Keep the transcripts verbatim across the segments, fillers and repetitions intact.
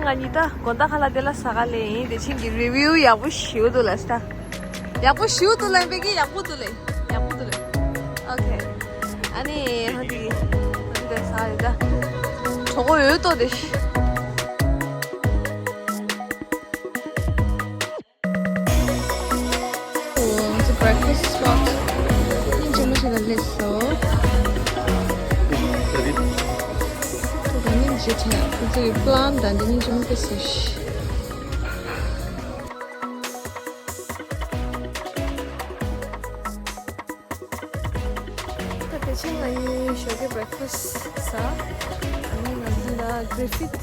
ཨ་ནི་ད་དགོང་དག་ཁ་ལག་དེ་ལ་ཟ་ག་ལེ་ཡིན། དེ་ཕྱིན་གྱི་རི་བིའུ་ཡག་པོ་ཞེ་པོ་འདུག་ལབ་ཤག་ཡག་པོ་ཞེ་པོ་འདུག་ལབ་པའི་གི་ཡག་པོ་འདུག་ལེ། ཡག་པོ་འདུག་ལེ། ཨོ་ཁེ། ཨ་ནི་ཧ་དེ་ཧ་དེ་ཟ་རེད་ད། གྲོད་ཁོག་ཡོད་ཏོ་དེ། ང་ཚོ་breakfast spot སྙིང་རྗེ་མོ་ཞིག་ལ་སླེབས་སོང་། ད་ལྟ་སྙིང་རྗེ་ཆེ། ཁོ་ཚོའི་plant དང་འདི་སྙིང་རྗེ་མོ་དེ་སོང་ཤག་ད་དེ་ཕྱིན་ང་གཉིས་ཞོགས་ཀའི་breakfast ཟ། ཨ་ནི་ང་ཚོ་ད་Griffith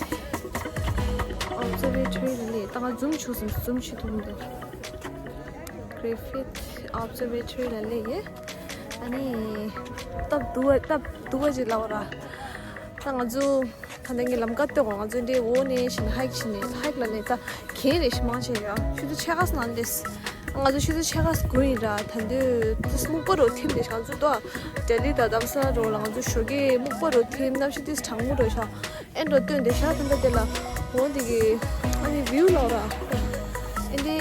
Observatory ལ་སླེབས། ད་ང་zoom བྱུག་ཟིན། zoom བྱེད་ཐུབ་མི་འདུག Griffith Observatory ལ་སླེབས་ཡོད། ཨ་ནི་སྟབས་སྡུག་པ་སྟབས་སྡུག་པ་ཅིག་ལབ་ར། ད་ང་ཚོ་ད་ལྟ་ངའི་ལམ་ཁ་ལྟོས་གོ། ང་ཚོ་འདི་འོག་ནས་ཕྱིན་hike བྱས་ནས། hike ལབ་ནས་ད་གངས་རེད་ཤག་མང་ཆེ་ཡོད། ཆུ་ཚོད་ཕྱེད་ཀ་ཙམ་ནང་སླེབས། ང་ཚོ་ཆུ་ཚོད་ཕྱེད་ཀ་ཙམ་སྒུག་ཡིན་ར། ད་དུང་ཏོག་ཙམ་སྨུག་པ་རུ་ཐིམ་བསྡད་ཤག་ང་ཚོ་ཏོག་ལྡི་ལི་དང་རྡ་རམ་ས་ལ་འགྲོ་ལ་ང་ཚོ་ཞོགས་ཀས་སྨུག་པ་རུ་ཐིམ། གནམ་གཤིས་ཏོག་ཙམ་གྲང་མོ་རུ་ཤག་ཨེ་འགྲོ་སྟོན་བསྡད་ཤག་ད་ལྟ་དེ་ལ་འོ་འདི་གི་ཨ་ནི་view ལབ་ར། ཨེ་འདི་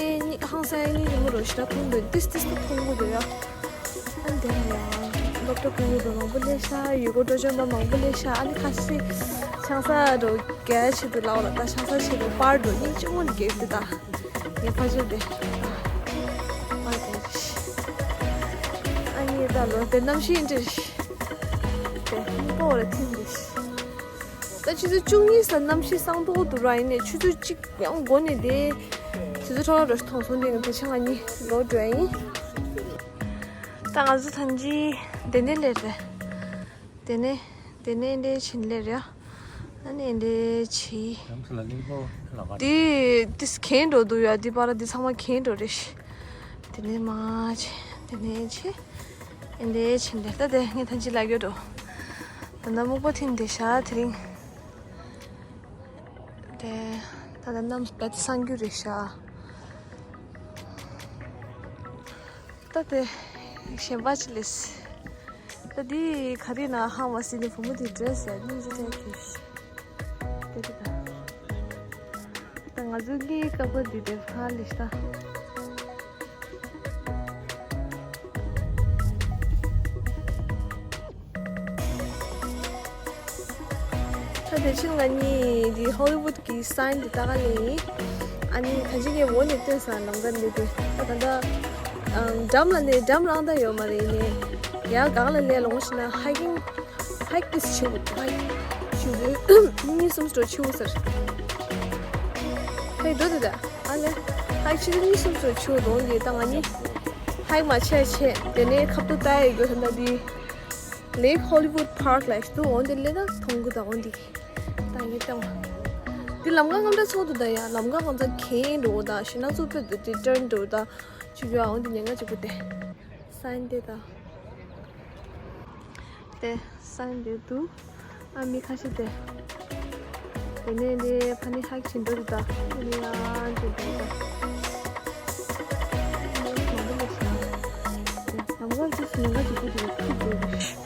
ཧང་སང་སྙིང་རྗེ་མོ་རུ་ཞེ་དྲག་མཐོང་འདུག་ཏིས་ཏིས་ཏིས་མཐོང་གི་འདུག་ཡ། ཨ་ནི་དེ་ལ་ཡ་སློབ་གྲྭ་ཀུན་གྱི་བུ་མང་པོ་སླེབས་ཤག་ཡུལ་སྐོར་སྤྲོ་འཆམ་པ་མང་པོ་སླེབས་ཤག་ཨ་ནི་ཁ་ཤས་ཆང་ས་རུ་གལ་ཆེ་འདུག་ལབ་ར། ད་ཆང་ས་ཆེ་འདུག་པར་འདུག་སྙིང་རྗེ་མོ་འདུག་གལ་ཏེ་ད་ངའི་ཕ་ཆེར་དེ་པར་དེ་རེད། ཨ་ནི་ད་ལོ་དེ་གནམ་གཤིས་འདི་རེད། དེ་སྨུག་པ་འོག་ལ་ཐིམ་འདི། ད་ཆུ་ཚོད་བཅུ་གཉིས་ཙམ་གནམ་གཤིས་གསང་མདོག་འདུག་ར། ཡིན་ནའི་ཆུ་ཚོད་གཅིག་ཡང་འགོར་ནས་དེ་དུས་ཚོད་འཕྲོ་བརླག་འགྲོ་ཞིག་མཐོང་སོང་། དེ་ང་ཕལ་ཆེར་ང་གཉིས་ལོག་འགྲོ་ཡ་ཡིན། ད་ང་ཚོ་ཐང་ཅིག་དེ་ནས་སླེབས་རེད། དེ་ནས་དེ་ནས་འདི་ཕྱིན་སླེབས་རེད། ཨ་ནི་འདི་ཕྱི། དེ་དེ་གངས་འགྲོ་འདུག་ཡ། དེ་བར་དེ་ཚང་མ་གངས་འགྲོ་རེད། དེ་ནས་མར་ཕྱིན། དེ་ནས་ཕྱིན། འདི་ཕྱིན་རེད། ད་དེ་ངས་ཐང་ཅིག་ལབ་རྒྱུ་འགྲོ། ད་ནི་སྨུག་པ་ཐིམ་བསྡད་ཤག་དེ་རིང་། དེ་ད་ལྟ་གནམ་བདེ་སང་རྒྱུ་རེད་ཤག་ད་དེ་གཞན་པ་ཅིག་སླེབས། ད་འདི་ག་རེ་ན་ཧ་མ་སི་ནི་བུ་མོ་དེ་འདྲ་ཟེར་སྙིང་རྗེ་ཐེག་གི། དེ་རེད་ད། ད་ང་ཚོ་གི་ཀ་པར་འདི་དེ་ཧ་ལས་ཤག་ད་དེ་ཕྱིན་ང་གཉིས་འདི་Hollywood གི་sign འདི་ལྟ་ག་ལེ་ཡིན། ཨ་ནི་ད་ཅི་ངས་འོག་ནས་སྟོན་ས་ལམ་ཁ་འདི་དེ། ད་ད་ལྟ་ཨམ་འགྲམ་ལ་ནས་འགྲམ་རང་ད་ཡོད་མ་རེད། ནས་ཡར་སྒང་ལ་ལས་ལོངས་ཤིག་ན་hiking hike ཏིས་ཆེ་བོ། hike ཆུ་ཚོད་གཉིས་གསུམ་འགྲོ་ཆེ་བོ་ཟེར། hike འགྲོ་དེ་ད་ཨ་ལེ། hike ཆུ་ཚོད་གཉིས་གསུམ་འགྲོ་ཆེ་བོ་འདོང་དེ། ད་ང་གཉིས་hike མ་བྱས་བྱས་དེ་ནས་ཁ་ཐུག་ལྟ་ཡི་དགོས། ད་ད་འདི། Lake Hollywood Park ལ་ཞིག་ཏུ་འོང་དེ་ལེ་ན་མཐོང་གི་ད་འོང་དེ། ད་ངས་བལྟས་བ། འདི་ལམ་ཁ་རྔམ་དྲག་ཚོགས་འདུག་ད་ཡ། ལམ་ཁ་གང་ཚ་གེན་འགྲོ་ད་ཞེ་ན་ཚོ་དཔེ་འདུག་དེ་turn འགྲོ་ད་ཆུ་རྒྱུ་འོང་དེ་ཉེན་ཁ་ཅིག་གོ་དེ། sign དེ་ད། དེ་sign དེ་འདུག་ཨ་མི་ཁ་ཤས་དེ། དེ་ནས་དེ་ཕ་ནི་hike བྱེད་འགྲོ་རེད་ད། ཨ་ནི་ཡང་བྱེད་འགྲོ་ད། མང་པོ་ལ་ཤ། དེ་ལམ་ཁ་ཅིག་སུ་ཉེན་ཁ་ཅིག་གོ་དེ་ཁུག་འགྲོ་རེད།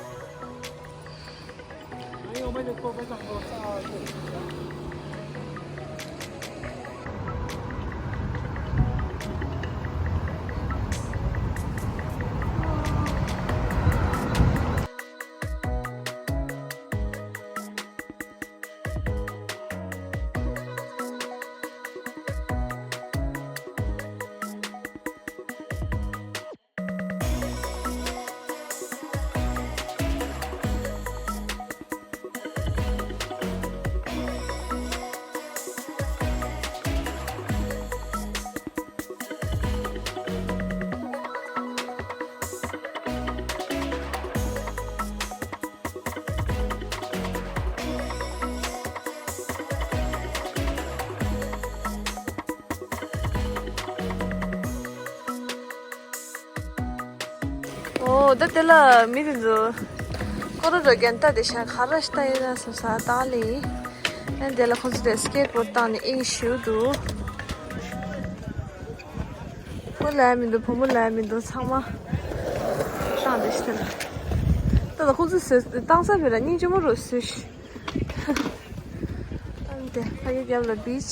ཨོ་ད་དེ་ལ་མི་དེ་ཚོ་ཀོ་རོ་རོ་རྒན་ད་དེ་ཤ་ཁ་ར་ཤ་ད་ཡིན་ན་སོང་ས་ད་ལེ། ཨན་དེ་ལ་ཁོང་ཚོ་དེ་skateboard བཏང་ནས་ཨིན་ཞུ་འདུག་བུ་ལ་མི་འདུག་བུ་མོ་ལ་མི་འདུག་ཚང་མ་བཏང་དེ་ཤ་ད་ལ། ད་ལ་ཁོང་ཚོ་བཏང་ས་བེ་ར་སྙིང་རྗེ་མོ་རུ་སུ་ཤ། དེ་ཕ་གི་རྒྱབ་ལ་བིཆ།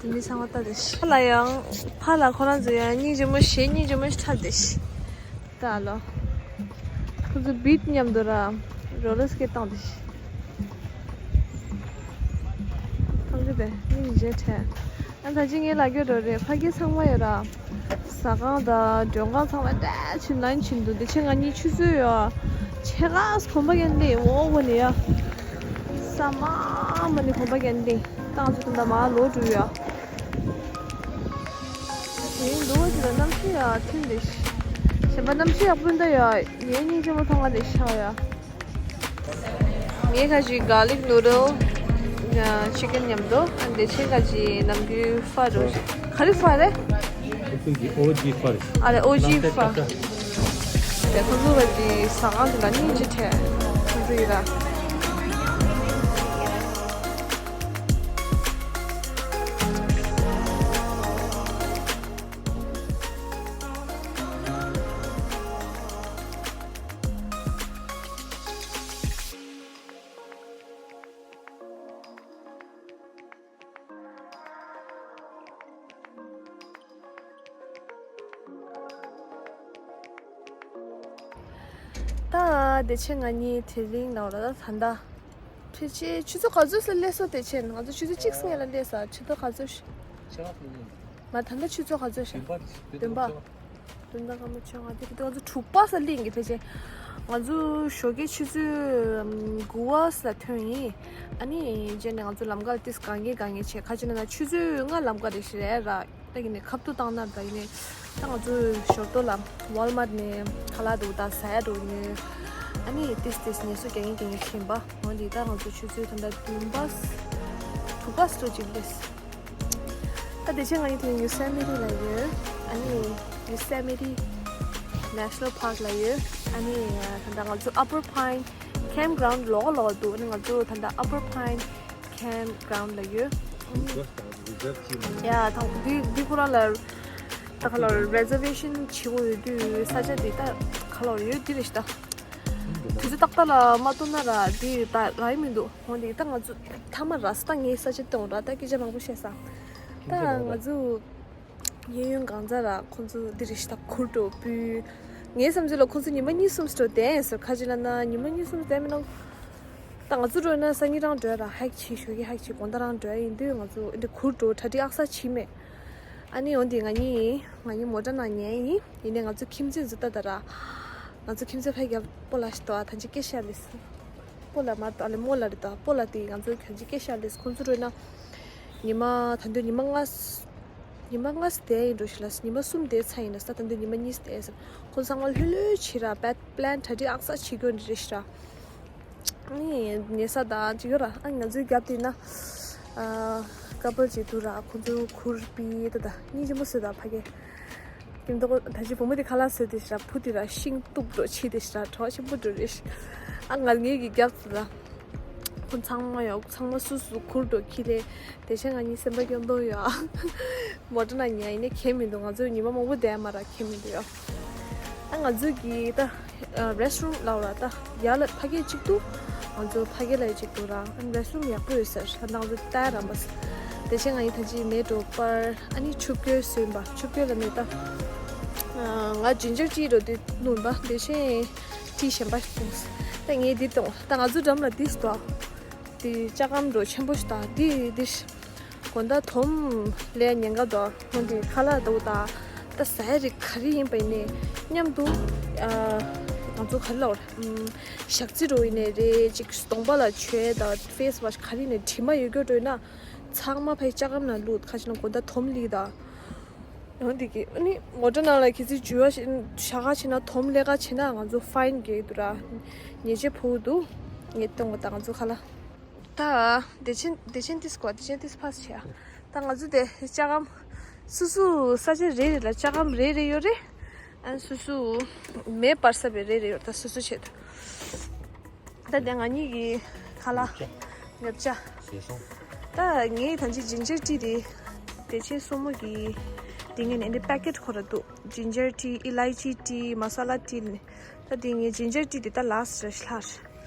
དེ་མི་ཚང་མ་ལྟ་དེ་ཤི། ཕ་ལ་ཡང་ཕ་ལ་ཁོ་རང་ཚོ་ཡང་སྙིང་རྗེ་མོ་ཞེ་སྙིང་རྗེ་མོ་ཞིག་འཁྲབ་དེ་ཤི། ད་ལོ། ཁོ་ཚོ་བིཆ་མཉམ་དུ་ར་རོ་ལེར་སྐེཊ་བཏང་དེ་ཤི། ཁོ་ཚོ་དེ་སྙིང་རྗེ་འཁྲབ། ཨ་ད་ཅི་ངའི་ལ་རྒྱུ་འགྲོ་རེད། ཕ་གི་ཚང་མ་ཡོད་ར། ཟ་ཁང་དང་མགྲོན་ཁང་ཚང་མ་འདྲ་ཆེ་ལན་ཆེ་འདུག་དེ་ཆེ་ང་གཉིས་ཆུ་ཚོད་ཡོད། ཆེ་ག་གོམ་པ་ཡན་ལེ་འོ་འོ་ནི་ཡ། ས་མ་མ་ནི་གོམ་པ་ཡན་ལེ་ཏང་ཚོ་དང་མ་ལོ་འགྲོ་ཡ། དེ་འདུག་བ་ཅི་ལ་གནམ་གཤིས་ཡ་ཐིམ་དེ་ཤི། གཞན་པ་གནམ་གཤིས་ཡག་པོ་འདུག་ཡ། ངའི་སྙིང་རྗེ་མོ་མཐོང་ག་དེ་ཤ་ཡ། ངའི་ཁ་ཅིག་གར་ལིག་ནུ་རལ་ཅི་ཀན་མཉམ་དུ། ཨ་འདི་ཆེ་ཁ་ཅིག་ནམ་རྒྱུན་ཧྥ་རོ། ག་རེ་ཧྥ་རེད། ཁོ་ཚོ་གི་ཨོ་ཇི་ཧྥ་རེད། ཨ་རེ་ཨོ་ཇི་ཧྥ། དེ་ཁོ་ཚོ་ཁ་ཅིག་ཟ་ཁང་དེ་ལ་སྙིང་རྗེ་ཁྲེ། ཁོ་ཚོ་ཡི་ར། ད་དེ་ཆེ་ང་གཉིས་དེ་རིང་ལ་ར་ད་ད་ད། ཕལ་ཆེར་ཆུ་ཚོད་ག་ཚོད་སུ་སླེབས་སོང་། དེ་ཆེ་ང་ཚོ་ཆུ་ཚོད་གཅིག་སྔོན་ལ་སླེབས་སོང་། ཆུ་ཚོད་ག་ཚོད་ཤི། ཆ་ལག་ལེན། མ་ད་ལྟ་ཆུ་ཚོད་ག་ཚོད་ཤི། བདུན་པ། བདུན་པ། བདུན་པ་སྐར་མ་བཅོ་ལྔ། དེ་དུས་ང་ཚོ་དྲུག་པ་ས་སླེབས་ཡིན་གྱི་ཕལ་ཆེར། ང་ཚོ་ཞོགས་ཀའི་ཆུ་ཚོད་དགུ་པ་ས་ཐོན་ཡིན། ཨ་ནི་རྗེས་ནས་ང་ཚོ་ལམ་ཁ་ལ་ཏིས་གང་གི་གང་གི་བྱས་ཁ་ཅིག་ན་ན་ཆུ་ཚོད་ལྔ་ལམ་ཁ་རེ་ཞིག་རེད་ར། ད་ཡིན་ནས་ཁབ་ཏུ་བཏང་ན་ད་ཡིན་ནས་ད་ང་ཚོ་ཞོར་ཏོ་ལ་ཝལ་མར་ནས་ཁ་ལག་འདུག་ད་ཟ་ཡ་འདུག་ནས། ཨ་ནི་ཏིས་ཏིས་ངལ་གསོ་རྒྱག་ཡིན་རྒྱག་ཡིན་ཕྱིན་པ། འོན་ཏེ་ད་ང་ཚོ་ཆུ་ཚོད་ད་ལྟ་བདུན་པ་དྲུག་པ་སོ་ཅིག་རེད། ད་དེ་ཆེ་ང་ཡི་དེ་ཡོ་སེ་མི་ཊི་ལ་ཡོད། ཨ་ནི་ཡོ་སེ་མི་ཊི་ནེ་ཤ་ནལ་པཱརྐ་ལ་ཡོད། ཨ་ནི་ད་ལྟ་ང་ཚོ་ཨ་པར་པའིན་ཁེམ་པ་གྷ་རའུན་ཌི་ལོགས་ལོགས་འདུག་ཨ་ནི་ང་ཚོ་ད་ལྟ་ཨ་པར་པའིན་ཁེམ་པ་གྷ་རའུན་ཌི་ལ་ཡོད། ཡ་ཐང་འདི་འདི་ཁོ་རང་ལ་ད་ག་ལ་རེ་ཟར་ཝེ་ཤན་བྱེད་དགོས་ཡོད་དུས་ས་ཆ་འདི་ད་ག་ལ་ཡོད་འདི་རེད་ཤི་ད། དུས་ཚོད་ཏག་ཏག་ལ་མ་གཏོང་ན་ར་འདི་ད་རག་གི་མི་འདུག་འོན་ཏེ་ད་ང་ཚོ་མཐའ་མ་ར་ས་ད་ངའི་ས་ཆ་གཏོང་ར་ད་སྐད་ཆ་མང་པོ་བཤད་ས། ད་ང་ཚོ་གཡས་གཡོན་གང་ཚ་ར་ཁོང་ཚོ་འདི་རེད་ཤི་ད་ཁུར་འགྲོ་བུ། ངའི་བསམ་ཚུལ་ལ་ཁོང་ཚོ་ཉི་མ་གཉིས་གསུམ་འགྲོ་བསྡད་ཡིན་ཟེར། ཁ་ཅིག་ལ་ན་ཉི་མ་གཉིས་གསུམ་བསྡད་མི་ནང་། ད་ང་ཚོ་འགྲོ་ན་སང་ཉིན་རང་འགྲོ་ཡ་ར་ཧེག་བྱེད་ཞོགས་ཀྱི་ཧེག་བྱེད་དགོང་དག་རང་འགྲོ་ཡ་ཡིན་དུས་ང་ཚོ་འདི་ཁུར་འགྲོ་གྲ་སྒྲིག་ཨག་ས་བྱེད་མེད། ཨ་ནི་འོན་ཏེ་ང་གཉིས་ང་གཉིས་མོ་ཊ་ནང་ཉལ་ཡིན། ཡིན་ནའི་ང་ཚོ་ཁྱིམ་མཚེས་ཚོ་ལྟ་ད་ར། ང་ཚོ་ཁྱིམ་མཚེས་ཕ་གི་སྤོ་ལགས་ཤིག་འདུག་ཨ་ཐང་ཅིག་སྐད་ཤ་ལེས། སྤོ་ལགས་མ་གཏོགས་ཨ་ལེ་རྨོ་ལགས་རེད་ད། སྤོ་ལགས་དེ་ང་ཚོ་ཐང་ཅིག་སྐད་ཤ་ལེས། ཁོང་ཚོ་འགྲོ་ན་ཉི་མ་ད་དུང་ཉི་མ་ལྔ་ཉི་མ་ལྔ་བསྡད་ཡིན་འགྲོ་ཤི་ལ། ཉི་མ་གསུམ་བསྡད་ཚར་ཡིན་ན་ས་ད་དུང་ཉི་མ་གཉིས་བསྡད་ཟེར། ཁོང་ཚང་མ་ལྷོད་ལྷོད་བྱེད་ར་པད་པི་ལན་གྲ་སྒྲིག་ཨག་ས་བྱེད་དགོས་འདྲ་རེད་ཤི་ར། ནི་ཉལ་ས་དང་ཅིག་ཡོད་ར། ཨ་ང་ཚོའི་རྒྱབ་དེ་ན་ཨ་ཀ་པལ་ཅིག་འདུག་ར། ཁོང་ཚོ་ཁུར་པི་ད་ད་སྙིང་རྗེ་མོ་བཟོས་ད་ཕ་གི། ཀིམ་ཏོ་ད་ཅི་བུ་མོ་དེ་ཁ་ལག་བཟོས་དེ་ཤི་ར་བུ་དེ་ར་ཤིང་གཏུབ་འགྲོ་ཆི་དེ་ཤི་ར་གྲོགས་ཆེན་པོ་འགྲོ་རེད་ཤི། ཨ་ང་ངེད་ཀྱི་རྒྱབ་དེ་ད་ཁོང་ཚང་མ་ཡོད། ཚང་མ་སུ་སུ་ཁུར་འགྲོ་ཁྱི་ལས། དེ་ཆེ་ང་གཉིས་སེམས་པ་སྐྱོ་མདོག་ཡོད་ཨ། མོ་ཊ་ནང་ཉལ་ཡིན་ནའི་ཁྱད་མི་འདུག་ང་ཚོ་ཉི་མ་མང་པོ་བསྡད་མ་ར་ཁྱད་མི་འདུག་ཡ། ཨ་ང་ཚོ་གི་ད་རེ་སི་ཊི་རུམ་ལབ་ར་ད་ཡར་ལ་ཕ་གི་གཅིག་འདུག་ང་ཚོ་ཕ་གི་ལ་གཅིག་འདུག་ར། ཨ་རེ་སི་ཊི་རུམ་ཡག་པོ་ཡོད་ཟེར། ཨ་ང་ཚོ་ལྟ་ར་མ་ཟེར། དེ་ཆེ་ང་ཡི་ད་ཅི་མེ་ཏོ་པར་ཨ་ནི་ཆུ་སྐྱོར་སོན་པ། ཆུ་སྐྱོར་ལ་ནི་ད་ང་ཇིན་ཇར་ཊི་རོ་དེ་ནུན་པ་དེ་ཆེ་ཊི་གཞན་པ་ད་ངས་འདི་གཏོང་། ད་ང་ཚོ་འགྲམ་ལ་འདི་སྟོ། དེ་ལྕགས་སྒམ་འགྲོ་ཆེན་པོ་ཞིག་དང་དེ་དེ་དགོང་དག་དོམ་ལས་ཉེན་ཁ་དོ་ཧོན་དེ་ཁ་ལག་དོ་དང་ད་ཟ་ཡ་རིགས་ག་རེ་ཡིན་པ་ཡིན་ནས་མཉམ་དུ་ང་ཚོ་ག་རེ་ལབ་ཞག་རྩི་འགྲོ་ཡིན་ནས་རེད། ཅིག་གདོང་པ་ལ་བྱོས་དང་ཕེ་སི་ཝ་ཤི་ག་རེ་ཡིན་ནས་དྲི་མ་ཡོད་རྒྱུ་འགྲོ་ཡིན་ན་ཚང་མ་ཕའི་ལྕགས་སྒམ་ནང་བླུགས། ཁ་ཅིག་ན་དགོང་དག་དོམ་ལི་དང་། ཡང་འདི་གི་ཨ་ནི་མོ་ཊ་ནང་ལ་གི་ཚིག་འཇུ་བ་ཞིག་བཞག་ག་ཕྱིན་ན་དོམ་ལས་ཀ་བྱེད་ན་ང་ཚོ་ཕའིན་རྒྱག་གི་འདུག་ར། ཉེས་ཆད་ཕོག་གི་འདུག་ངས་གཏོང་བ་དང་ང་ཚོ་ཁ་ལ། ད་བདེ་ཆེན་བདེ་ཆེན་ཏིས་གོ་བདེ་ཆེན་ཏིས་ཕ་སི་བྱས། ད་ང་ཚོ་དེ་ལྕགས་སྒམ་སུ་སུ་ས་ཆ་རེ་རེ་ལ་ལྕགས་སྒམ་རེ་རེ་ཡོད་རེད། ཨ་སུ་སུ་མེ་སྤར་ས་བའི་རེ་རེ་ཡོད། ད་སུ་སུ་བྱས་ད། ད་དེ་ང་གཉིས་ཀྱི་ཁ་ལག་ཉབ་ཆ། ཉབ་ཆ། ཟས་སོང་། ད་ངའི་ཐང་ཅིག་ཇིན་ཇར་ཊི་རེད། དེ་ཆེ་སོ་མོ་གི་དེ་ངས་ནས་འདི་པེ་ཀེཊ་ཁོ་ར་འདུག་ཇིན་ཇར་ཊི་ཨི་ལའི་ཅི་ཊི་མ་ས་ལ་ཊི་ནི། ད་དེ་ངའི་ཇིན་ཇར་ཊི་དེ་ད་ལ་སི་ཊི་རེད་ལྷར།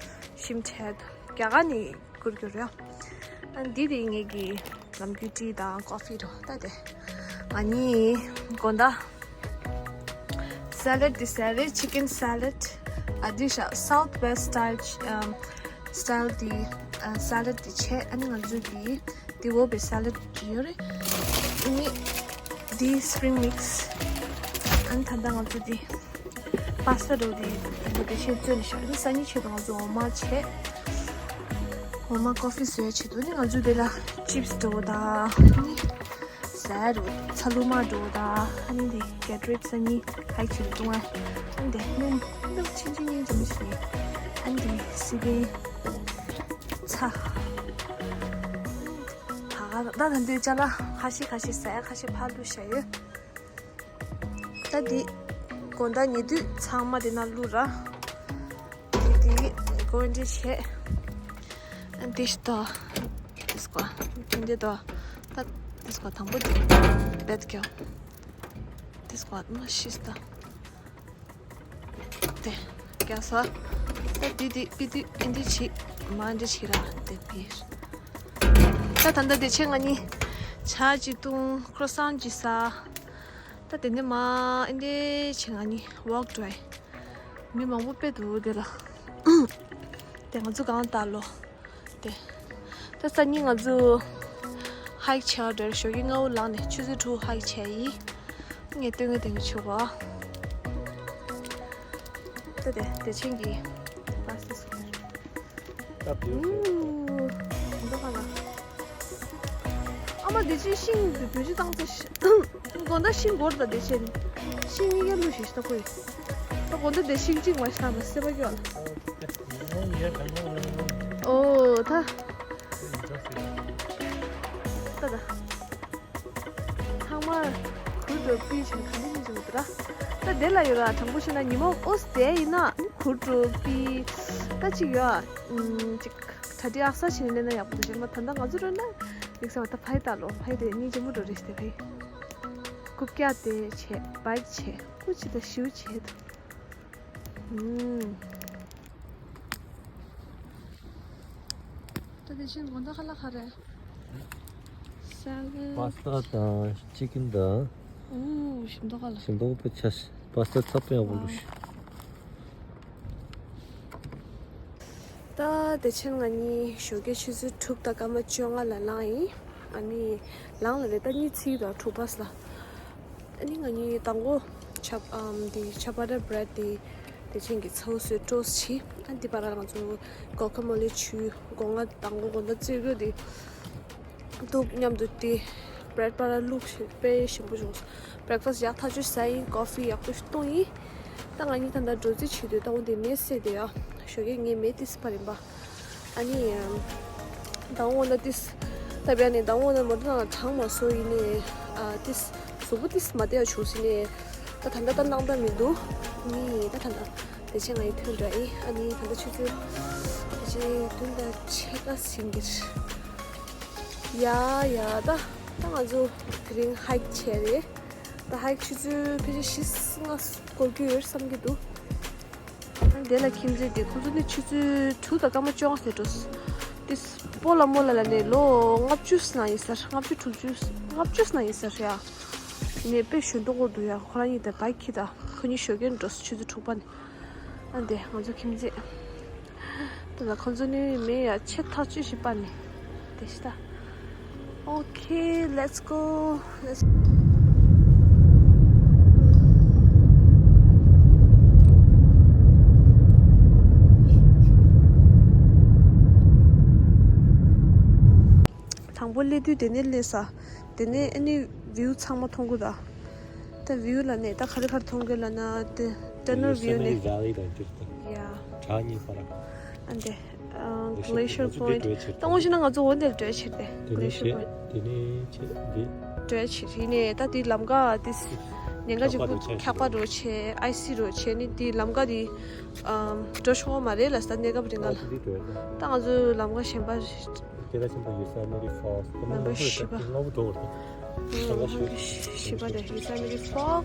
ཞིམ་ཁྲལ་དུ་རྒྱ་གར་ནི་ བསྐུར་རྒྱུ་རེད། ཨ་འདི་དེ་ངེད་ཀྱི་ལམ་རྒྱུད་ཏི་དང་ཀོ་ཧྥི་རོ་ད་དེ། ང་གཉིས་དགོང་དག་སེ་ལེད་དེ་ཟས་རེད། ཅི་ཀན་སེ་ལེད། ཨ་འདི་ཤ་South West style ཨམ་style དེ་ཨ་སེ་ལེད་དེ་བྱས། ཨ་ནི་ང་ཚོའི་གི་དེ་འོ་བའི་སེ་ལེད་དེ་ཡོད་རེད། ཨ་ནི་དེ་spring mix། ཨ་ནི་ད་ལྟ་ང་ཚོ་དེ་པ་སི་ཏ་འགྲོ་དེ་དེ་འདྲ་དེ་བྱས་བཙོས་ནས་ཤ། ཨ་ནི་སང་ཉིན་ཆེད་དུ་ང་ཚོ་འོ་མ་བྱས། འོ་མ་ཀོ་ཧྥི་བཟོས་ཆེད་དུ་ནི་ང་ཚོ་དེ་ལ་ཅིབ་སི་འགྲོ་དང་ནི། ཟ་རུ་ཚ་ལུ་མ་འགྲོ་དང་། ཨ་ནི་འདི་གེ་ཊོ་རེ་ཌི་སང་ཉིན་ཧའི་ཀི་བྱེད་དུ་བཏུང་། ཨ་ནི་འདི་སྣུམ་སྣུམ་ཆུང་ཆུང་ཉིན་ཙམ་ཞིག་ཨ་ནི་འདི་སི་པན་ཚྭ། ད་ག་ད་ད་འདོད་ཅ་ལག་ཁ་ཤས་ཁ་ཤས་ཟ་ཡ་ཁ་ཤས་ཕར་བླུགས་བཞག་ཡོད། ད་འདི་དགོང་དག་ཉལ་དུས་ཚང་མ་དེ་ན་བླུགས་ར། དེ་དེ་གོ་འདྲི་བྱས། ཨ་འདི་ཤི་ཏོ། དེ་སྐོར་དེ་འདི་ཏོ། ད་དེ་སྐོར་དང་པོ་དེ་བེད་ཀྱོ། དེ་སྐོར་མ་ཤི་ཏོ། དེ་རྒྱ་ས། ད་དེ་དེ་པི་དེ་ཨིན་དི་ཆི་མ་འདི་ཆི་ར་དེ་པིར། ད་ད་ད་དེ་ཆེ་ང་གཉིས་ཆ་ཅི་ཏུང་ཁྲོ་སང་ཅི་ས། ད་དེ་ནས་མ་ཨིན་དི་ཆི་ང་གཉིས་ཝོག་འགྲོ་ཡ། མི་མང་པོ་དཔེ་འདུག་དེ་ལ། དེ་ང་ཚོ་གང་ལྟར་ལོ། དེ། ད་སང་ཉིན་ང་ཚོ་ཧའིག་བྱེད་འདྲ། ཞོགས་ཀྱི་སྔ་པོ་ལངས་ནས་ཆུ་ཚོད་དྲུག་ཧའིག་བྱས་ཡིན། ངས་སྟོན་གི་སྟོན་གི་ཆུ་བ། ད་དེ་དེ་ཆེན་གྱི་ལ་སི་སི་ཀེར། ད་བེའུ་ཨུ། འདི་ག་ལ། ཨ་མ་དེ་ཅི་ཤིང་དུ་བེའུ་ཅི་བཏང་ཚེ་ཤི། དགོང་དག་ཤིང་སྒོར་དང་དེ་བྱས་ནས་ཤིང་གཉིས་ཀ་བླུགས་ཤིག་ཤི་ད་ཁོས། ད་དགོང་དག་དེ་ཤིང་གཅིག་མ་ཤི་ན་མ་སེ་བ་སྐྱོ་ལ། ཨོ་ད། ད་ད། ཚང་མ་གུར་དུ་པི་ཆེན་ག་ནས་མི་བྱུང་འདུག་ར། ད་དེ་ལ་ཡོད་ར། དྲང་པོ་བཤད་ན་ཉི་མ་ཨོ་སི་དེ་ཡིན་ན་གུར་དུ་པི་ད་ཅིག་ཡོད་ཨ། ཅིག་གྲ་སྒྲིག་ཨག་ས་བྱས་ནས་ལེན་ན་ཡག་པོ་འདུག་ཞེས་མ། ད་ལྟ་ང་ཚོ་རོལ་ན་ཡིག་ཚང་ད་ཕ་ཡི་ད་ལོ་ཕ་ཡི་དེ་སྙིང་རྗེ་མོ་འགྲོ་རེ་ཞིག་དེ་ཕ་ཡི་རྐུབ་བཀྱག་དེ་བྱས་བའིག་བྱས་ཀུ་ཅི་ད་ཤིའུ་བྱས་འདུག་ཨུམ། ད་དེ་བཞིན་དགོང་དག་ཁ་ལག་ག་རེ། སལ་ཌི། པ་སི་ཏ་དང་ཅི་ཀིན་དང་། ཨུ་ཞིམ་མདོག་ག་ལ། ཞིམ་མདོག་པོ་ཆ་ཤི། པ་སི་ཏ་ཚབ་ཡག་པོ་འདུག་ཤི། ད་དེ་ཕྱིན་ང་གཉིས་ཞོགས་ཀའི་ཆུ་ཚོད་དྲུག་དང་སྐར་མ་བཅོ་ལྔ་ལ་ལངས་ཡིན། ཨ་ནི་ལངས་ལ་རེད། ད་གཉིད་སད་ད་དྲུག་པ་ལ། ཨ་ནི་ང་གཉིས་དང་པོ་ཆབ་ཨམ་དེ་ཆ་པ་ཏ་བྷི་རེཌ་དེ་དེ་ཆེན་གྱི་ཚ་བོ་བཟོས་ཊོ་སི་ཊི་བྱས། ཨ་འདི་པར་ང་ཚོ་གོ་ཀ་མོ་ལི་ཆུ་སྒོ་ང་དང་པོ་དགོང་དག་རྩེ་རྒྱུ་དེ་འདུག་མཉམ་དུ་དེ་བྷི་རེཌ་པར་བླུགས་བྱས་དཔེ་ཞིམ་པོ་བྱུང་སོང་། བྷི་རེག་ཕ་སི་ཊི་ཡག་ཐག་ཆོད་ཟ་ཡིན། ཀོ་ཧྥི་ཡག་པོ་ཞིག་བཏུང་ཡིན། ད་ང་གཉིས་ད་ལྟ་འགྲོ་རྩིས་བྱེད་དུས་ད་འོ་དེ་མེད་སེ་དེ་ཡ་ཞོགས་ཀས་ངའི་མེད་ཏིས་པར་ཡིན་པ། ཨ་ནི། ད་འོ་ན་ཏིས། ད་བྱས་ནས་ད་འོ་ན་མོ་ཊ་ནང་གྲང་མ་སོ་ཡིན་ནས། ཨ་ཏིས། གཟུགས་པོ་ཏིས་མ་བདེ་བ་བྱུང་ཟིན་ནས། ད་ད་ལྟ་ད་སྣང་དག་མི་འདུག་ནི་ད་ད་ལྟ་དེ་ཕྱིན་ང་ཡི་ཐོན་འདྲ་ཡིན། ཨ་ནི་ད་ལྟ་ཆུ་ཚོད་དེ་ཕྱིན་བདུན་དང་ཕྱེད་ཀ་ཟིན་གྱི་རེད། ཡ་ཡ་ད་ད་ང་ཚོ་དེ་རིང་ཧའིག་བྱས་རེད། ད་ཧའིག་ཆུ་ཚོད་ཕལ་ཆེར་བཞི་ལྔ་འགོར་གྱི་ཡོད་བསམ་གྱི་འདུག་དེ་ལ་ཁྱིམ་མཚེས་དེ་ཁོ་ཚོ་ནི་ཆུ་ཚོད་དྲུག་དང་སྐར་མ་བཅོ་ལྔ་ཟེར་འགྲོ། དེ་སྤོ་ལ་མོ་ལ་ལ་ནས་ལོ་ལྔ་བཅུ་ཙམ་ཡིན་ས་རེད། ལྔ་བཅུ་དྲུག་ཅུ་ལྔ་བཅུ་ཙམ་ཡིན་ས་རེད་ཡ། ནས་དཔེ་གཞོན་མདོག་པོ་འདུག་ཡ། ཁོ་རང་གཉིས་དེ་བའིག་གི་ད་ཁོ་གཉིས་ཞོགས་ཀས་འགྲོ་ཆུ་ཚོད་དྲུག་པ་ནས། ཨ་འདི་ང་ཚོ་ཁྱིམ་མཚེས། དེ་ལ་ཁོ་ཚོ་ནི་མེད་ཡ། ཆེ་ཐག་ཆོད་ཞིག་པ་ནི། དེ་ཤི་ད། Okay, let's go. Let's དང་པོ་སླེབས་དུས་དེ་ནས་སླེབས་ས། དེ་ནས་ཨ་ནི་བིའུ་ཚང་མ་མཐོང་གི་ད། ད་བིའུ་ལ་ནས་ད་ག་རེ་ག་རེ་མཐོང་གི་ལ་ན་དེ་ཊ་ནལ་བིའུ་ནས། Yosemite Valley དང་འདིར་ད། ཡ། བྲག་གཉིས་པར། ཨ་འདི། ཨ་Glacier Point། ད་ངོ་ཤེས་ན་ང་ཚོ་འོ་འདིར་བྲོས་ཕྱིར་ཏེ། དེ་ནས་Glacier Point། དེ་ནས་ཆེ་འདི། བྲོས་ཕྱིར་ཡིན་ནས་ད་དེ་ལམ་ཀ་དེ་ཉེན་ཁ་ཅིག་པོ་འཁྱག་པ་འགྲོ་ཆེ་ཨའི་སི་རོ་ཆེ་ནི་དེ་ལམ་ཀ་དེ་ཨམ་འགྲོ་ཆོག་མ་རེད་ལ་ས་གནས་སྐབས་རིང་ལ། ད་ང་ཚོ་ལམ་ཀ་གཞན་པ། དེ་ལ་ཆེན་པོ་Yosemite Falls དེ་ནམ་པ་བཞི་པ། ལྔ་པོ་འགྲོ་བར་ད། ལྔ་པ་བཞི་པ་དེ་Yosemite Falls།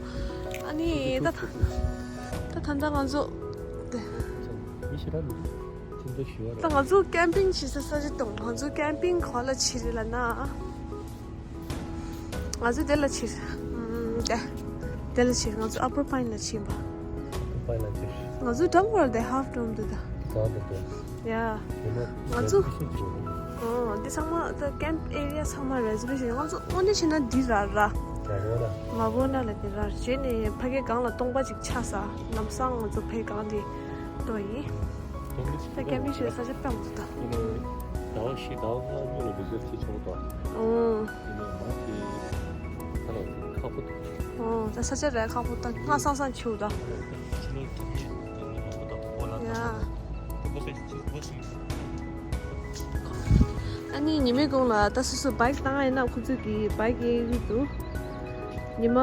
ཨ་ནི་ད་ད་ད་ང་ཚོ་དེ། མི་ཤི་ར་མི། ད་ང་ཚོ་ཀེམ་པིང་བྱེད་ས་ས་ཆ་དང་ང་ཚོ་ཀེམ་པིང་ག་ལ་ཕྱིན་རེད་ལབ་ན། ང་ཚོ་དེ་ལ་ཕྱིན། ཨམ། དེ་དེ་ལ་ཕྱིན། ང་ཚོ་ཨ་པར་པའིན་ལ་ཕྱིན་པ། པའི་ལ་ཅིག་ང་ཚོ་འགྲམ་བར་དེ་ཧབ་འགྲོ་འདུག་ད། ཟ་འདུག་ཏོ། ཡ། དེ་ནས་ང་ཚོ་རེ་ཟར་བེ་ཤིན་བྱེད་དགོས། ཨོ། འདི་ཚང་མ་ད་ཀེམ་པ་ཨེ་རི་ཡ་ཚང་མ་རེ་ཟར་བེ་ཤིན། ང་ཚོ་དངོས་གནས་བྱས་ན་འདི་ར་ར། མ་བོ་ན། མ་བོ་ན་ལ་དེ་ར་བྱས་ནས་ཕ་གིའི་སྒང་ལ་སྟོང་པ་ཅིག་ཆགས་ས། ལམ་སང་ང་ཚོ་ཕ་གིའི་སྒང་དེ་ཏོ་ཡིན། ད་ཀེམ་པིང་བྱེད་ས་ཆ་དཔེ་མང་པོ་འདུག་ད། ཟླ་བ་བཞི་ཟླ་བ་ལྔ་གཉིས་ལ་རེ་ཟར་བྱེད་ཆོག་ཏོ། ཨོ། དེ་ནས་མ་དེ་ཁ་ལ་ཁག་པོ་འདུག་ཨོ། ད་ས་ཆ་རེད་ཁག་པོ་འདུག་སྔ་སང་སང་བྱེད་འདུག་ད། ཡ། ཨ་ནི་ཉི་མའི་གུང་ལ་ད་སོ་སོ་བྷའིག་བཏང་ཡིན་ན་ཁོ་ཚོ་གི་བྷའིག་གཡས་རིགས་འདུག་ཉི་མ་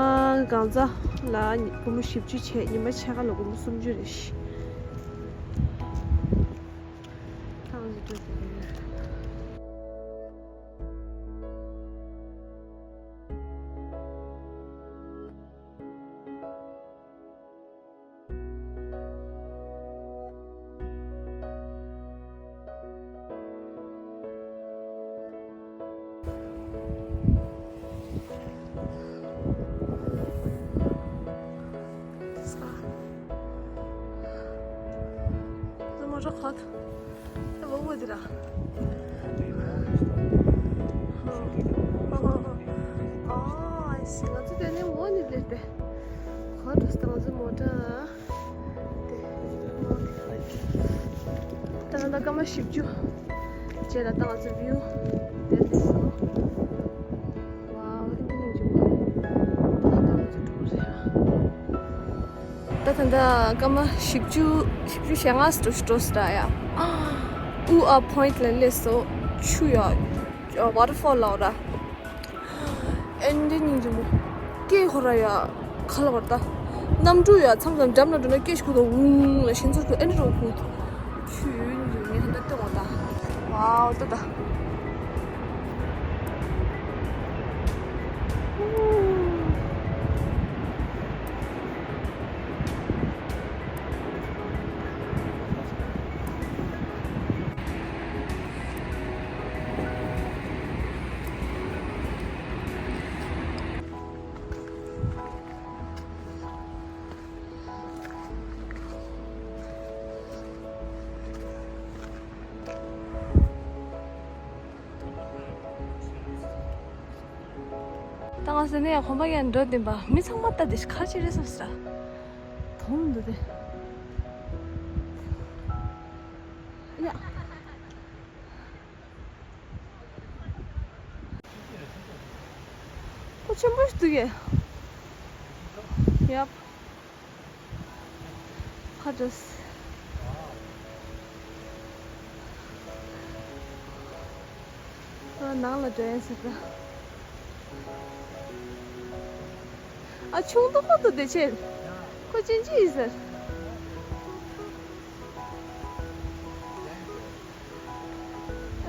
གང་ཙམ་ལ་སྒོར་མོ་བཞི་བཅུ་བྱས། ཉི་མ་ཕྱེད་ཀ་ལ་སྒོར་མོ་སུམ་ཅུ་རེད་ཤག་ཐང་ཅིག་སྤྲོད་དགོས་ཀྱི་ཡོད། ཨོ། ཨོ། ཨོ། ཨོ། ཨ་ཤི། ང་ཚོ་དེ་ནས་འོ་ནི་དེར་དེ། ག་འགྲོ་སྟངས་ང་ཚོ་མོ་ཊ་དེ། ད་ང་ད་སྐར་མ་བཞི་བཅུ་རྗེས་ལ་ད་ང་ཚོ་བིའུ་དེར་དེ་སོང་། ཝའོ། ཧིན་དུ་ནི་འཇུག་པ། ད་ང་ཚོ་འགྲོ་གི་རེད། ད་ད་ལྟ་སྐར་མ་བཞི་བཅུ། བཞི་བཅུ་ཞེ་ལྔ་འགྲོ་འགྲོ་སྲིད་ད་ཡ། ཨུ་ཨ་པོ་ཡིན་ཊི་ལ་སླེབས་སོང་། ཆུ་ཡ། ཝ་ཊར་ཕོལ་ལ་འོ་ར། ཨེ་འདི་སྙིང་རྗེ་མོ། སྐད་ཁོ་ར་ཡ། ག་ལ་བར་ད། གནམ་གྲུ་ཡ་མཚམས་མཚམས་འགྲམ་ལ་འགྲོ་ན་སྐད་ཤིག་ཁོ་ད་འུང་ལ་ཞེན་ཚོར་ཁོ་ཨེ་འདྲ་རོ་ཁོ། ཆུ་ཡོད་ནི་ཡོད་ངས་ད་ལྟ་སྟོན་འོ་ད། ཝའོ་ད་ད། ད་ང་ཟེར་ནས་གོམ་པ་ཡང་འགྲོ་བསྡད་པ། མི་ཚང་མ་ལྟ་དེ་ཁ་ཆེ་རེད་བསམ་ས། མཐོང་འདུག་དེ། ཡ། ཁོ་ཆེན་པོ་ཞིག་འདུག་གས། ཡབ། ཁ་འདྲ། ཨ། ནང་ལ་འགྲོ་ཡ་ཟེར་ད། ཨ། ཆུང་དུ་ཁོ་ཏུ་དེ་ཆེ། ཁོ་ཅན་ཅི་ཡིན་ཟེར།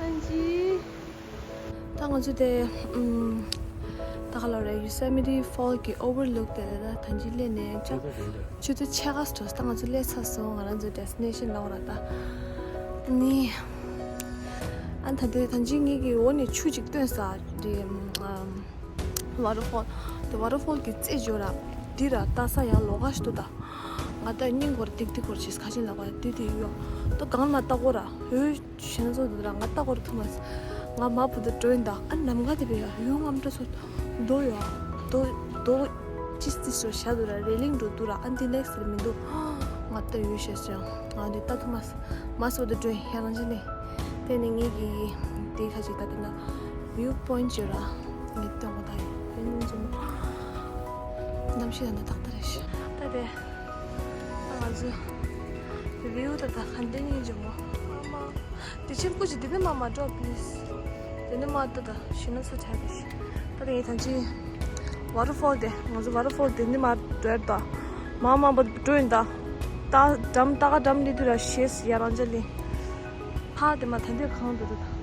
ཨན་ཅི། ད་ང་ཚོ་དེ། ཨམ། ད་ག་ལ་རེད། ཡོ་སེ་མི་ཊི་ཕོལ་གྱི་ཨོ་ཝར་ལུག་དེ་རེད། ད་ཐང་ཅིག་སླེབས་ནས་ཆུ་ཚོད་ཕྱེད་ཀ་འགྲོ། ད་ང་ཚོ་སླེབས་ཚར་སོང་། ང་རང་ཚོ་ཌེ་སི་ཊི་ནེ་ཤན་ལ་འོ་ར་ད། ནི། ཨ། ད་དེ་ཐང་ཅིག་ངེད་ཀྱི་འོ་ནས་ཆུ་ཅིག་བཏོན་ས་དེ། ཨམ། ཝ་ཊར་ཕོལ། དེ་ཝ་ཊར་ཕོལ་གྱི་རྩེ་འཇོ་ར། འདི་ར་ལྟ་ས་ཡང་ལོགས་ཀ་ཞིག་འདུག་ད། ང་ད་སྙིང་སྐོར་ཏིག་ཏིག་སྐོར་བྱས་ཁ་ཆེན་ལག་པ་དེ་དེ་ཡོད། ད་གང་ན་ལྟ་སྐོར་ར། འོད་ཞེ་ན་ཚོ་འདུག་ར། ང་ལྟ་སྐོར་ཐུབ་མ་སོང་། ང་མ་བུ་ད་འགྲོ་ཡིན་ད། ཨ། ནམ་མཁའ་དེ་བས་ཡ་འོད་ངམ་འདྲ་ཚོ་རྡོ་ཡ། རྡོ་རྡོ་ཅིས་ཏི་སོ་བཞག་འདུག་ར། རེ་ལིང་འགྲོ་འདུག་ར། ཨ། འདི་ནེག་སི་ལ་མི་འདུག་ང་ལྟ་འོད་ཞེ་སོང་། ང་འདི་ལྟ་ཐུབ་མ་སོང་། མ་སོ་ད་འགྲོ་ཡིན་ཡ་རང་ཅི་ནས། དེ་ནས་ངེད་ཀྱི་དེ་ཁ་ཅིག་ད་ལྟ་ན་བིའུ་པོ་ཡིན་ཊི་ཅིག་ར། ངས་སྟོན་གོ་ད་ཡིན། དེ་སྙིང་རྗེ་མོ། གནམ་གཤིས་ད་ལྟ་ཏག་ཏག་རེད་ཤག་ད་དེ། ད་ང་ཚོ་བིའུ་ད་ད་ག་འདྲ་སྙིང་རྗེ་མོ། ཨ་མ། དེ་ཆེན་པོ་ཅིག་དེ་ནས་མ་མ་འགྲོ་པི་ལི་སི། དེ་ནས་མ་ད་ད་ཞེ་ན་ཚོ་ཐལ་རེད་ཤག་ད་དེ་ངས་ད་ཅི། ཝ་ཊར་ཕོལ་དེ། ང་ཚོ་ཝ་ཊར་ཕོལ་དེ་ནས་མ་འགྲོ་ཡ་ད། མ་མ་པ་འགྲོ་ཡིན་ད། ད་འགྲམ་ད་ག་འགྲམ་ལི་དུ་ར་ཤེས་ཡ་རང་ཅ་ལི། ཕ་དེ་མ་ད་འདི་གང་འདུག་ད།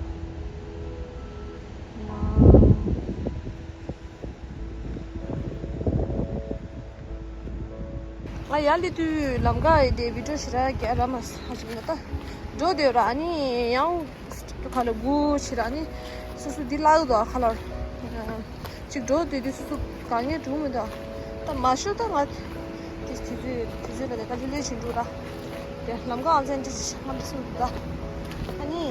ང་ཡར་སླེབས་དུས་ལམ་ཁ་ཡི་དེ་བི་ཌིའོ་ཞེ་དྲག་རྒྱག་རག་མ་སོང་། ཧ་ཅང་ད་ འགྲོ་དེ་ར་ཨ་ནི་ཡང་ཁ་ལ་སྒུག་བྱེད་ར་ཨ་ནི་སོ་སོ་འདི་བརླག་འདུག་ཁ་ལ་ཅིག་འགྲོ་དེ་དུས་སོ་སོ་དཀའ་ངལ་འགྲོ་མི་འདུག་ད་མ་ཤོར་ད་ང་དེ་དུས་ཚོད་དུས་ཚོད་ལ་དེ་ཀ་ལི་ལི་བྱེད་འགྲོ་ད་དེ་ལམ་ཀ་ཨང་ཚན་ཅི་ཞིག་ང་མི་སུ་འདུག་ད་ཨ་ནི་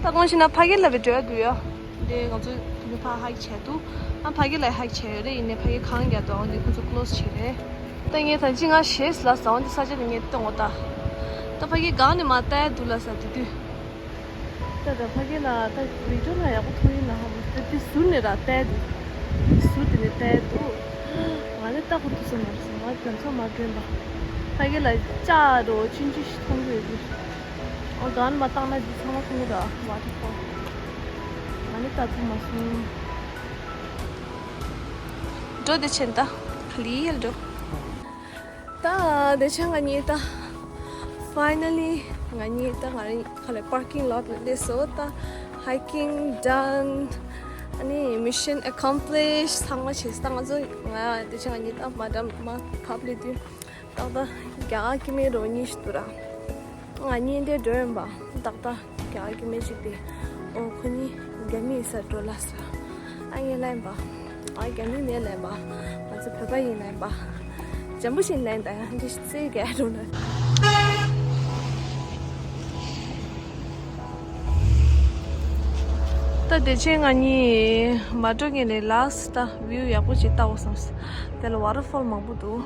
ད་གོང་ཞིག་ན་ཕ་གི་ལ་བི་འགྲོ་ཡ་འདུག་ཡ། འདི་ང་ཚོ་དེ་ནས་ཕར་ཧའིག་བྱས་འདུག་ཨ་ཕ་གི་ལ་ཧའིག་བྱས་ཡོད་རེད། ཡིན་ནའི་ཕ་གི་གངས་རྒྱག་འདུག་ཨ་འདི་ཁོ་ཚོ་ཀློ་སི་བྱས་རེད། ད་ངས་ད་ཅི་ང་ཞེས་ལ་ཟ་འོང་འདི་ས་ཆ་དེ་ངས་སྟོན་འོ་ད། ད་ཕ་གི་གངས་ནས་མར་བལྟས་འདུག་ལ་ཟ་དེ་དུས། ད་ད་ཕ་གི་ལ་ད་བི་ཌིའོ་ལ་ཡག་པོ་མཐོང་ཡིན་ན་ཧ་མ་ད་དེ་ཟུར་ནས་ར་བལྟས་འདུག་ཟུར་དེ་ནས་བལྟས་འདུག་ང་ནི་ལྟ་དགོས་འདུག་བསམ་མ་སོང་། ང་རྒྱ་མཚོ་མ་དྲན་པ། ཕ་གི་ལ་ལྕགས་རོ་ཆུང་ཆུང་ཞིག་མཐོང་གི་ཡོད་དུས། ཨོ་གང་མ་བཏང་ན་འདི་ཚང་མ་མཐོང་གི་འདུག་ཝ་ཊར་ཕོལ། ང་ནི་ལྟ་ཐུབ་མ་སོང་། འགྲོ་བདེ་ཆེན་ད། ག་ལི་ཡལ་འགྲོ། ད་བདེ་ཆེན་ང་གཉིས་ད། ཕའི་ནལ་ལི་ང་གཉིས་ད་ང་རང་ག་ལ་པར་ཀིང་ལོཊ་ལ་སླེབས་སོང་ད། ཧའི་ཀིང་ཌན། ཨ་ནི་མི་ཤན་ཨེ་ཀོམ་པི་ལིཤ་ཚང་མ་བྱས་ད་ང་ཚོ་ང་བདེ་ཆེན་ང་གཉིས་ད་མ་ཌམ་མ་ཕབ་ལེ་དུས། ཏག་ཏག་རྒྱ་གར་སྐྱེ་དམན་རོ་གཉིས་ཤིག་འདུག་ར། ང་གཉིས་འདྲེ་འགྲོ་ཡིན་པ། ཏག་ཏག་རྒྱ་གར་སྐྱེ་དམན་ཞིག་དེ། ཨོ་ཁོ་གཉིས་རྒྱ་མིའི་སར་འགྲོ་ལ་ས། ཨ་ངས་ལན་པ། ཨ་རྒྱ་མི་མེད་ལན་པ། ང་ཚོ་བོད་པ་ཡིན་ལན་པ། འཇམ་པོ་ཞིག་ལན་ད་ཡང་འདི་རྩེ་རྒྱ་འགྲོ་ན། ད་བདེ་ཆེན་ང་གཉིས་མ་འགྲོ་ངེས་ནས་ལགས་ད་བིའུ་ཡག་པོ་ཅིག་ལྟ་འོ་བསམས། དེ་ལ་ཝ་ཊར་ཕོལ་མང་པོ་འདུག